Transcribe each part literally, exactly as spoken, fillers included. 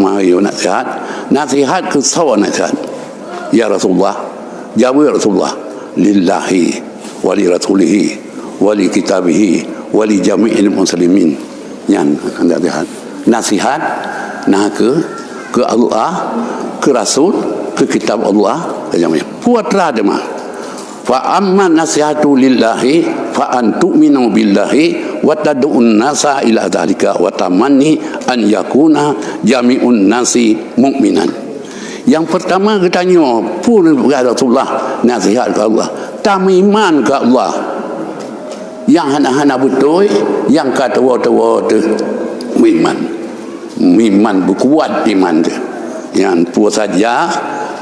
Ayo nasihat, nasihat keu soe nasihat? Ya Rasulullah, jaweueb Rasulullah, lillahi wa li rasulihi wa li kitabihi wa li jami'il muslimin. Nyan nasihat. Nasihat na keu, keu Allah, keu Rasul, keu kitab Allah, keu jami'in. Putra teuma. Fa amma nasihatu lillahi fa an tu'minu billahi wa tad'un nasa ila dzalika wa tamanni an yakuna jami'un nasi mu'minan. Nyang peurtama geutanyoe, peue peugah Rasulullah, nasihat keu Allah. Tameuiman keu Allah. Nyang hana-hana beutôi, nyang ka tuwoe-tuwoe teuh meuiman. Meuiman beukuat iman teuh. Nyang peue saja,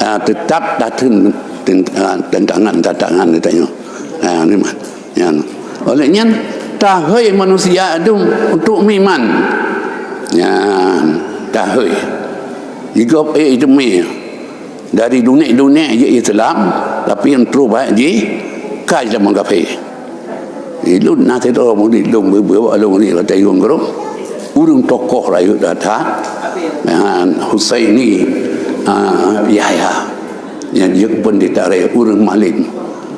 ah, teutap tateun, ten-, ah, tantangan-tantangan geutanyoe. Ah, meuiman. Nyan. Oleh nyan, tahôi manusia dum untuk meuiman. Nyan, tahôi. Jigop, eh, itu mi. Dari dunia-dunia je Islam, tapi yang terus baik ji, kai zaman kafir. Ilun na sidroe murit lôn beubeuet lôn ni kata Yuan Guru. Ureueng tokoh rayeuk data, ah, Husaini, ah, Yahya. Nyang jeuet pun ditareh ureueng malem.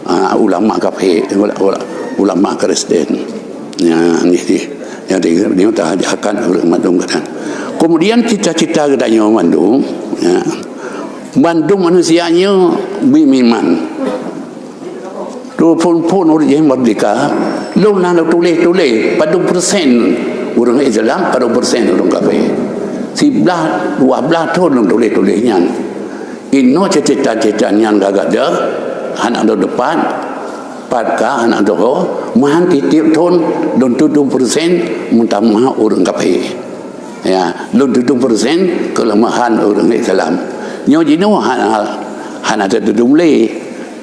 Ah, ulama kafir, ula-, ula-, ulama Kristen. Ya, ni, ni. Jadi, ni tahajakan ureueng mandum kadang. Kemudian cita-cita geutanyoe mandum, ya. Mandum manusia nyoe beuiman. Phon-phon ureueng jih merdeka, lôn na lôn tuléh-tuléh padum persen ureueng Islam, padum persen ureueng kafé. Siblaih, dua blaih thon lôn tuléh-tuléh nyan. Inoe cita-cita nyan gagak deuh, hana deuh deupat, pat ka hana deuh ho, meuhan tieb-tieb thon lôn tudoh persen meutamah ureueng kafé. Ya, lôn tudoh persen keuleumahan ureueng Islam. Nyoe jinoe hana, hana teutudoh lé.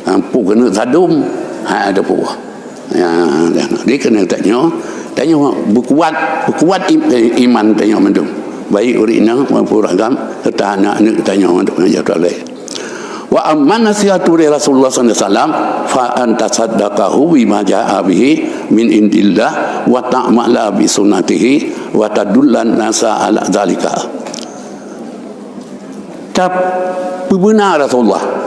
Ha, peue keuneuk sadum, ha, ada peue. Ya, ya. Jadi keuneuk tanyoe, tanyoe beukuat, beukuat im-, eh, iman tanyoe mandum. Baik ureueng inong maupun ureueng agam, serta aneuk-aneuk tanyoe mandum nyang jatuh lé. Wa amma nasihatu li Rasulullah sallallahu alaihi wasallam, fa an tasaddaqahu bima jaa bihi min indillah wa ta'mala bi sunnatihi wa tadullan nasa ala dzalika. Tapeubeuna Rasulullah.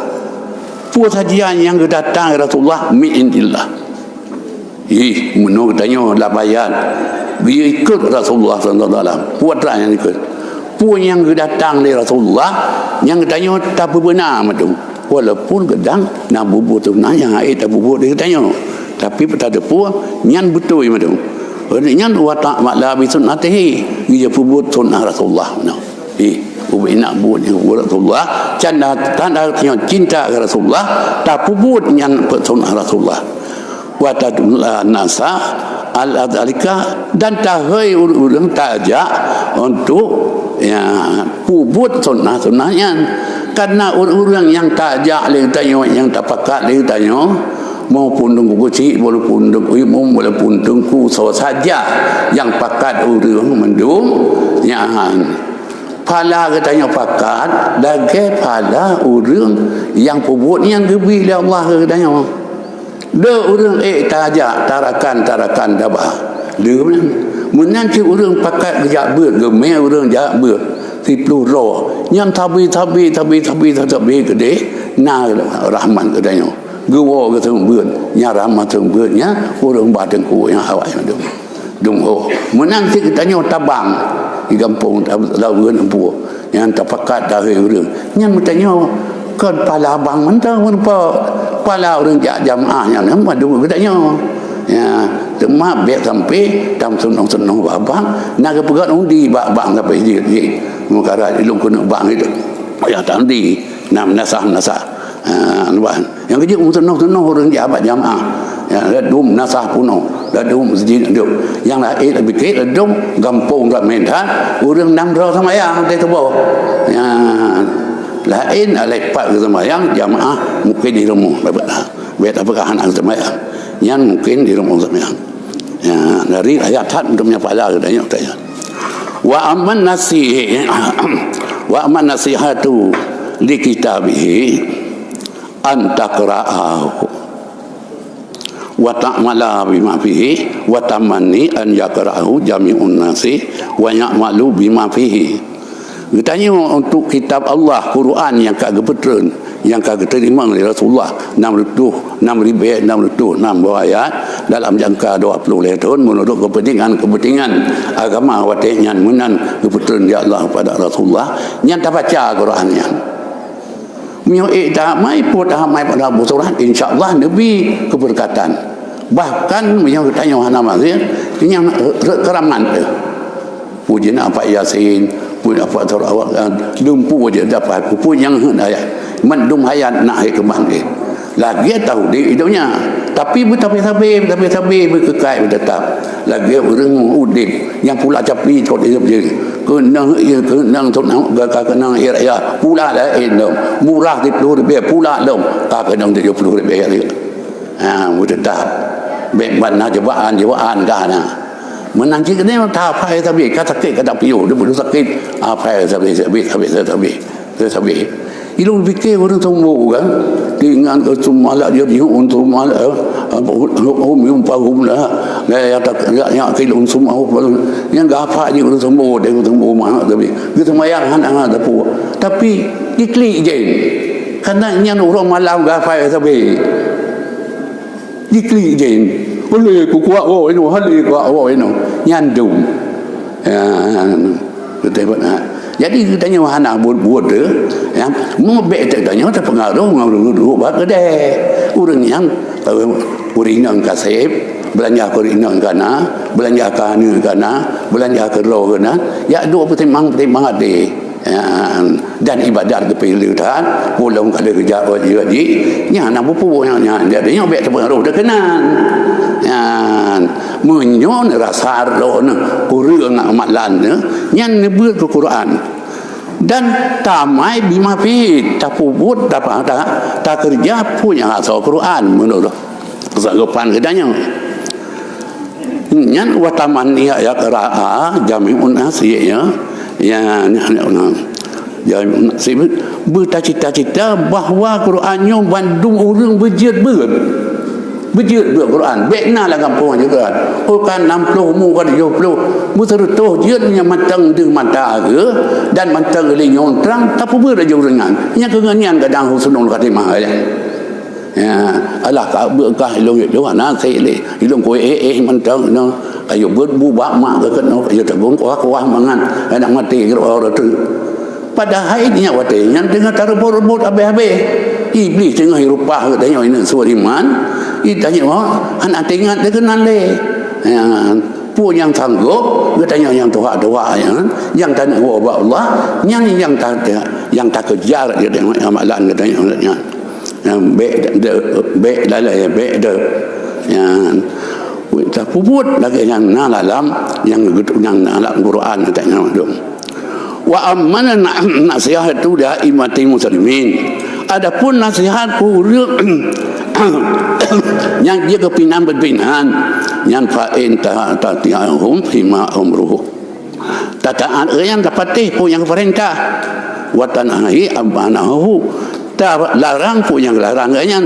Peue saja nyang geudatang Rasulullah min indillah. Ih, meunoe geutanyoe labayan. Geuikot Rasulullah sallallahu alaihi wasallam. Peue atra nyang ikot. Peue nyang geudatang lé Rasulullah, nyang geutanyoe tapeubeuna meutu. Walaupun kadang na bubuet sunnah nyang hana tapeubuet lé geutanyoe. Tapi peue tateupeue, nyan beutôi meutu. Oleh nyan wa ta'mala bi sunnatihi. Geupeubuet sunnah Rasulullah. Nah. Ih, ubé nak buet nyang buet Rasulullah, tanda, tanda nyoe cinta keu Rasulullah, tapeubuet nyang peusunnah Rasulullah. Wa tadullan nasa ala dzalika, dan tahôi ureueng-ureueng tajak untuk, ya, peubuet sunnah-sunnah nyan. Karena ureueng-ureueng nyang tajak lé tanyoe, nyang tapakat lé tanyoe, maupun teungku keuchik, walaupun teungku imum, walaupun teungku soe saja nyang pakat ureueng mandum nyan. Phala geutanyoe pakat lagèe phala ureueng nyang peubuet nyang geubri lé Allah keu geutanyoe. Deuh ureueng ék tajak tarakan-tarakan daba. Deuh meunan. Meunan cit ureueng pakat geujak beuet, geumè ureueng jak beuet siploh droe. Nyan sabe-sabe, sabe-sabe, sabe keudéh na rahmat geutanyoe. Geuwoe geuteumeuet, nyan rahmat teumeuet nyan ureueng ba teungku nyang awai mandum. Dum ho. Meunan cit geutanyoe tabang di gampông, tab-, laweuen empu. Nyang tapakat tahôi ureueng. Nyan geutanyoe kon pala bang mantong, kon pa-, pala ureueng jak jamaah nyan, nyan mandum geutanyoe. Ya, teuma bèk sampai tam sunong-sunong bak bang, na geupeugah undi bak bang sampai jeuet jih. Meukarat ilong keuneuk bang itu. Ya, ta undi. Na meunasah-meunasah. Ha, luwah. Nyang keujeuet meutunoh-tunoh ureueng jak bak jamaah. Ya, ladôm meunasah punoh, ladôm meuseujid ladôm. Nyang laén leubeh kek ladôm gampông dak meunan, ureueng nam droe seumayang teuh tuboh. Ya, laén alai pat geuseumayang jamaah mungken di rumoh. Bèk tapeugah hana geuseumayang. Nyan mungken di rumoh seumayang. Ya, dari ayat that untuk meunyoe pala geutanyoe tanya. Wa amman nasi-, wa amman nasihatu li kitabihi an taqra'ahu wa ta'mala bima fihi wa tamanni an yaqra'ahu jami'un nasi wa ya'malu bima fihi. Geutanyoe untuk kitab Allah, Quran nyang ka geupeutreun, nyang ka geuteurimong lé Rasulullah, enam reutôh, enam ribèe enam reutôh enam boh ayat, dalam jangka dua ploh lhèe thôn, meunurot keupeuntengan-keupeuntengan agama watèe nyan meunan geupeutreun lé Allah kepada Rasulullah, nyan tabaca Quran nyan. Meunyoe ék tahamai, po tahamai pada buet surat, insya Allah neubi keubeureukatan. Bahkan meunyoe geutanyoe hana maté, nyang rot keuramat teuh. Peue jih na Pak Yasin, peue na Pak Surah Al-Baqarah, dumpeue jih dapat, peue nyang hana ayat. Mandum ayat na hikmah jih. Lagèe taudép di donya. Tapi beutabe-tabe, beutabe-tabe, beukeukai beuteutap. Lagèe ureueng udép nyang pula capi cot idop jih. Keunong, keunong, keunong, ka keunong akhé raya. Pula laén lom. Murah siplôh ribèe, pula lom. Ka keunong tujoh ploh ribèe. Ha, beuteutap. Bèk ban na jeubaan-jeubaan ka na. Meunan cit keunoe ka hafai sabe, ka sakét, ka tapiôh, dia sakét. Hafai sabe, sabe, sabe, sabe, sabe. Ilôn pike ureueng sumbo kan. Ingat keu sumala dia di ureueng sumala, eh, hum, hum, hum, pahum lah. Gaya tak, gaya ke lôn sumbo, nyang gafai di ureueng sumbo, dia ureueng sumbo mah sabe. Geuseumayang hana, hana teupeu. Tapi diklik jén. Karena nyan uroe malam gafai sabe. Diklik jén. Hale kukuak woe inoe, hale kukuak woe inoe. Nyan dum. Ya, beutôi buet, ha. Jadi geutanyoe hana buet-buet tu, ya. Mubèk geutanyoe teupeungaruh ngon ureueng bak keudè. Ureueng nyang, eh, ureueng inong ka sép, beulanja keu ureueng inong ka na, beulanja keu aneuk ka na, beulanja keu droe ka na, jak duek peutimang-peutimang até. Ya, dan ibadat geupiléh that, ulôn ka lheueh geujak wajib-wajib, nyan na buku nyan, nyan. Jadi nyoe bèk teupeungaruh teuh keunan. Nyan, meunyoe rasa droeneuh kureueng amalan neuh, nyan neubeuet keu Quran. Dan tamai bima fihi, tapeubuet, tapa-, ta-, takeureuja peue nyang asoe Quran meunurot keusanggopan geutanyoe. Nyan wa tamanni ya qira'a Jami'un Nasir, ya. Ya, nyan, nyan, nyan. Jami'un Nasir beutacita-cita bahwa Quran nyoe bandum ureueng beujeuet beuet. Beujeuet beuet Quran. Bèk na lam gampông jeuet Quran. Oh, ka nam ploh, mu ka tujoh ploh. Beuseureutoh jeuet nyang mantong deuh mata geuh dan mantong geulinyueng trang, tapeubuet laju ureueng nyan. Nyang keu nyan kadang husnul khatimah, ya. Ya, alah ka beuet kah ilôn itu hana sép lé. Ilôn keu éh-éh mantong nyoe. Ayo beuet bu bak mak keu keunoe, ayo tabong kuah-kuah mangat. Adak maté keu roh tu. Padahai nyan watèe nyan teungoh tareubot-reubot habéh-habéh. Iblih teungoh irupah geutanyoe ineuk seuôt iman. Geutanyoe hana teuingat teuh keunan lé. Ya, peue nyang sanggop geutanyoe nyang tuha-tuha nyan, nyang taneuk woe bak Allah, nyan nyang ta-, nyang takeujah geutanyoe amalan geutanyoe nyan. Nyan bèk de-, bèk lalai, bèk de. Nyan, tapeubuet lagèe nyang na lam, nyang geutu-, nyang na lam Quran, kata nyang mandum. Wa amma na-, nasihatu li aimmatil muslimin. Adapun nasihat keu ureueng nyang jeuet keu pimpinan-pimpinan, nyan fa in ta-, tuti'uhum fima amruhum. Tataat ureueng nyang tapatéh peue nyang geupeurintah. Wa tanhahi amma nahahu. Talarang peue nyang geularang geuh nyan.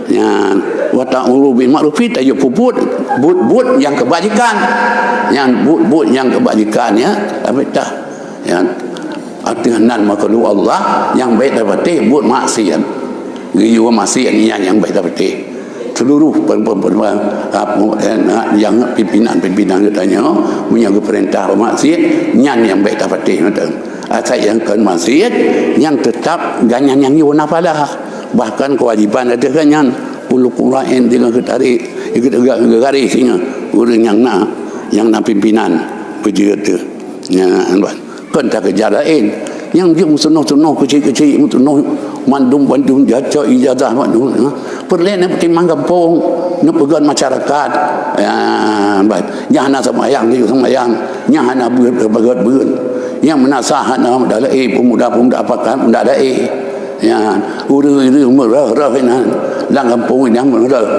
Nyan, wa ta'muru bil ma'rufi, tajeuet peubuet buet-buet nyang keubajikan. Nyan buet-buet nyang keubajikan, ya, tapi tah. Nyan, ateueh nan makhluk Allah nyang bèk tapatéh buet maksiat. Geuyue maksiat nyan nyang bèk tapatéh. Seluruh pen-, pen-, pen-, pen-, apa, eh, nyang pimpinan-pimpinan geutanyoe, meunyoe geupeurintah maksiat, nyan nyang bèk tapatéh mantong. Asai nyang kon maksiat, nyan teutap gobnyan nyang yue na pahala. Bahkan keuwajéban ateueh gobnyan, ulukurain deungon geutarek, geu-, geu-, geugaréh singoh ureueng nyang na, nyang na pimpinan beujeuet teuh. Nyan, kon takeujah laén. Nyang jeuet meutunoh-tunoh keuchik-keuchik, meutunoh mandum-mandum, jacok ijazah mandum, ha. Peureulèe neupeutimang gampông, neupeugöt masyarakat. Ya, bah, nyang hana seumayang, jeuet seumayang. Nyang hana beuet, beuet, beuet. Nyang meunasah hana, muda laén, pemuda-pemuda pakat, muda laén. Nyan, ureueng-ureueng meureuh-reuh inan, lam gampông inan meureuh.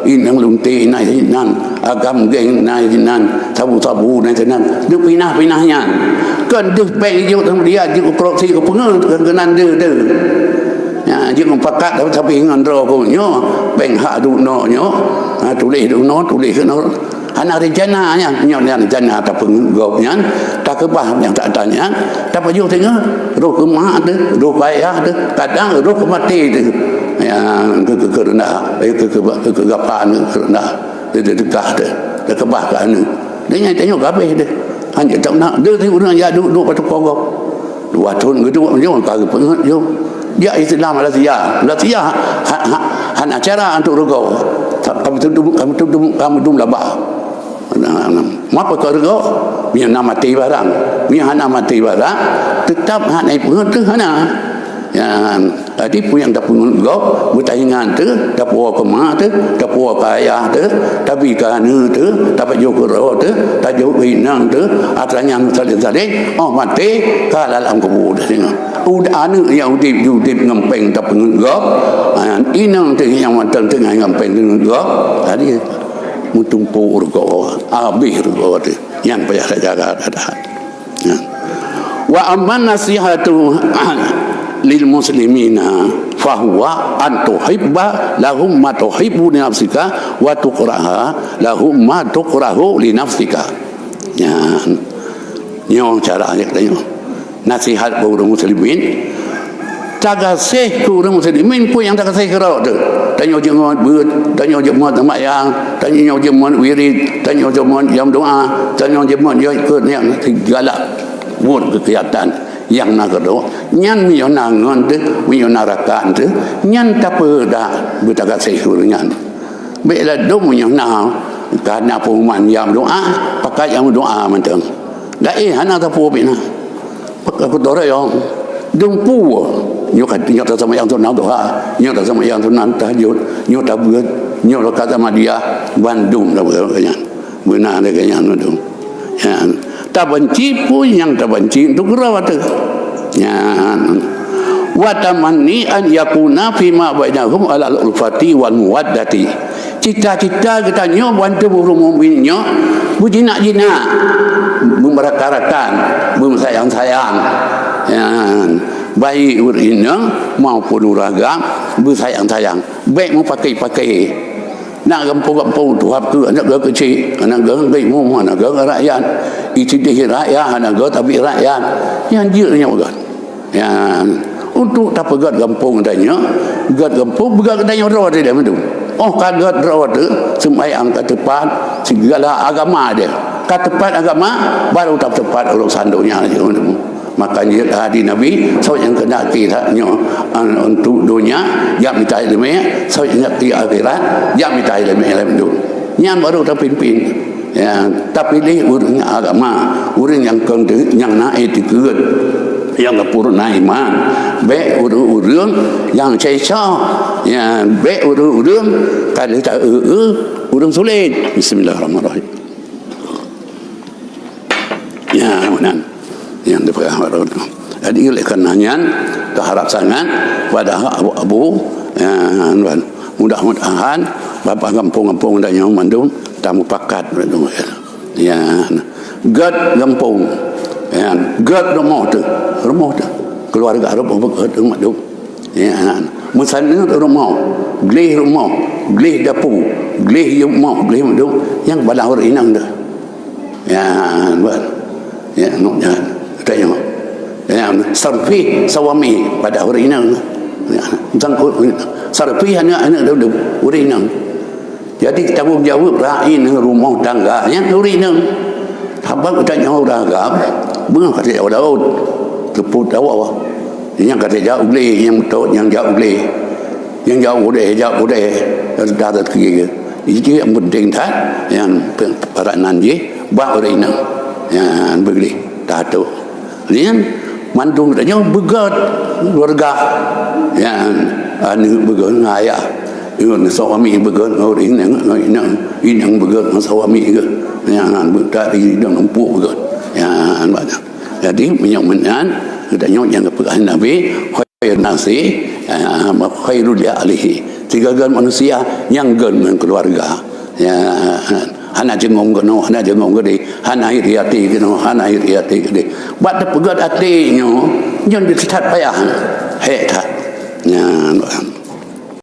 Inong Lunte inan, inan, Agam Geng inan, inan, Sabu-Sabu inan, inan. Neupinah-pinah nyan. Kon deuh péng jeuet, keumudian jeuet keu korupsi, keu peungeut, keu keunan deuh, deuh. Nyan, jeuet mupakat, tapi ngon droe keu nyoe, péng hak duek nyoe, ha, tuléh duek nyoe, tuléh keunoe. Hana rencana nyan, nyoe nyan rencana tapeungeut gob nyan, ta-, Keubah nyang that-that nyan, tapajoh teungoh, roh keu mak teuh, roh keu ayah teuh, kadang roh keu maté teuh. Ya, keu, keu, keu rendah, eh, keu, keu, keu, keu gapa keu rendah, teuh, teuh, teuh, teuh, teuh keubah keu aneuk. Dia nyan tanyoe ka habéh teuh. Hanjeuet tak nak, dia teuh ureueng jak duek-duek bak tukoe gob. Dua thon geuduek, nyoe ka geupeungeut, nyoe. Jak Islam Malaysia. Malaysia, ha, ha, hana cara untuk reugoe. Ka, ka meudum, ka meudum, ka meudum laba. Nah, mapa keu reugoe? Meunyoe na maté barang. Meunyoe hana maté barang, teutab hana ipeungeut teuh hana. Ya, jadi peue nyang tapeungeut gob, beutaingat teuh, tapuwoe keu ma teuh, tapuwoe keu ayah teuh, tabi keu aneuk teuh, tapajoh keu droe teuh, tajoh keu inong teuh, atra nyan saléng-saléng, oh maté, ka lam kubu teuh singoh. Ud-, aneuk nyang udeb, udeb ngon péng tapeungeut gob, ha, inong teuh nyang mantong teungoh ngon péng tapeungeut gob, jadi meutumpôk reugoe, habéh reugoe teuh. Nyan payah tajaga that-that. Ya. Wa amman nasihatu lil muslimina fahuwa an tuhibba lahum ma tuhibbu li nafsika wa tukraha lahum ma tukrahu li nafsika. Nyan. Nyoe cara ayat nyoe. Nasihat keu ureueng muslimin. Tagaséh keu ureueng muslimin peue nyang tagaséh keudroe teuh. Tanyoe jeuet ngon beuet, tanyoe jeuet ngon seumayang, tanyoe jeuet ngon wirid, tanyoe jeuet ngon jam doa, tanyoe jeuet ngon jeuet keu nyang sigala buet keugiatan nyang na keudroe. Nyan meunyoe na ngon teuh, meunyoe na rakan teuh, nyan tapeudak beutagaséh keu ureueng nyan. Bék ladom meunyoe na, ka na pengumuman jam doa, pakat jam doa mantong. Laén hana sapeue pih na. Pakat keu tore yo. Dumpu. Nyoe ka, nyoe taseumayang sunat duha, nyoe taseumayang sunat tahajud, nyoe tabeuet, nyoe rakaat samadiyah, bandum dah beuna lagèe nyan. Beuna lagèe nyan bandum. Ya. Tabanci peue nyang tabanci untuk keudroe teuh. Ya. Wa tamanni an yakuna fima bainahum alal ulfati wal muwaddati. Cita-cita geutanyoe bantu ureueng mukmin nyoe beujinak-jinak, beumerakan-rakan, beumeusayang-sayang. Ya. Baik ureueng inong maupun ureueng agam beusayang-sayang. Bék meupaké-paké. Na gampông-gampông tuha keu aneuk geuh keuchik, aneuk geuh geuh mum, aneuk geuh rakyat. Isideh rakyat, aneuk geuh tabi rakyat. Nyan jeuet nyoe geuh. Ya, untuk tapeugöt gampông tanyoe, göt gampông, peugöt tanyoe droe teuh dah mandum. Oh ka göt droe teuh, seumayang ka teupat, sigala agama dia. Ka teupat agama, baru tateupat urusan donya jih mandum. Maka jeuet hadis Nabi, soe nyang keuneuk akhé that nyoe, an, untuk donya, jak mita ileumèe, soe nyang keuneuk akhirat, jak mita ileumèe lom tu. Nyan baru tapimpin. Ya, tapiléh ureueng agama, ureueng nyang kon, nyang na itikeuet, nyang sempurna iman. Bèk ureueng-ureueng nyang sesa, ya, bèk ureueng-ureueng ka lheueh ta-eu-eu ureueng sulet. Bismillahirrahmanirrahim. Ya, meunan. Nyang dipeugah baru tu. Jadi, oleh karena nyan, teuharap sangat pada abu-abu, ya, tuan. Mudah-mudahan bak gampông-gampông dan nyang mandum tamupakat, ya. Göt gampông. Ya, göt rumoh teuh. Rumoh teuh. Keluarga rumoh göt rumoh teuh. Ya, meusaneut rumoh, gleh rumoh, gleh dapu, gleh rumoh, gleh mandum, nyang balaur inong teuh. Ya, buat. Ya, ngok nyan. Tengok. Ya, sarfih sawami pada ureueng inong. Ya, sangkut sarfih aneuk-aneuk dulu ureueng inong. Jadi, tanggung jaweueb rai ngon rumoh tangga nyan ureueng inong. Sabab geutanyoe ureueng agam, beungoh ka teujaweub laôt, teupot awak. Nyang ka teujaweub gleh, nyang beutôi, nyang jaweub gleh. Nyang jaweub udeh, jaweub udeh, reda rezeki. Itu yang penting that, nyang pe-, peranan jih bak ureueng inong. Nyang beugleh, tato. Nyan mandum tanyoe beugöt keuluwarga. Nyan aneuk beugöt ngon ayah. Ngon suami beugöt ngon inong, ngon inong. Inong beugöt ngon suami geuh. Nyan beutak di dalam empuk beugöt. Nyan banyak. Jadi, meunyoe meunan, geutanyoe nyang geupeugah Nabi, khairun nasi, ah, khairul li ahlihi. Sigoe-goe manusia nyang göt ngon keuluwarga. Ya, hana jingong keunoe, hana jingong keudeh, hana iri até keunoe, hana iri até keudeh. Bak teupeugöt até nyoe, nyoe jeuet that payah. Hék that. Nyan.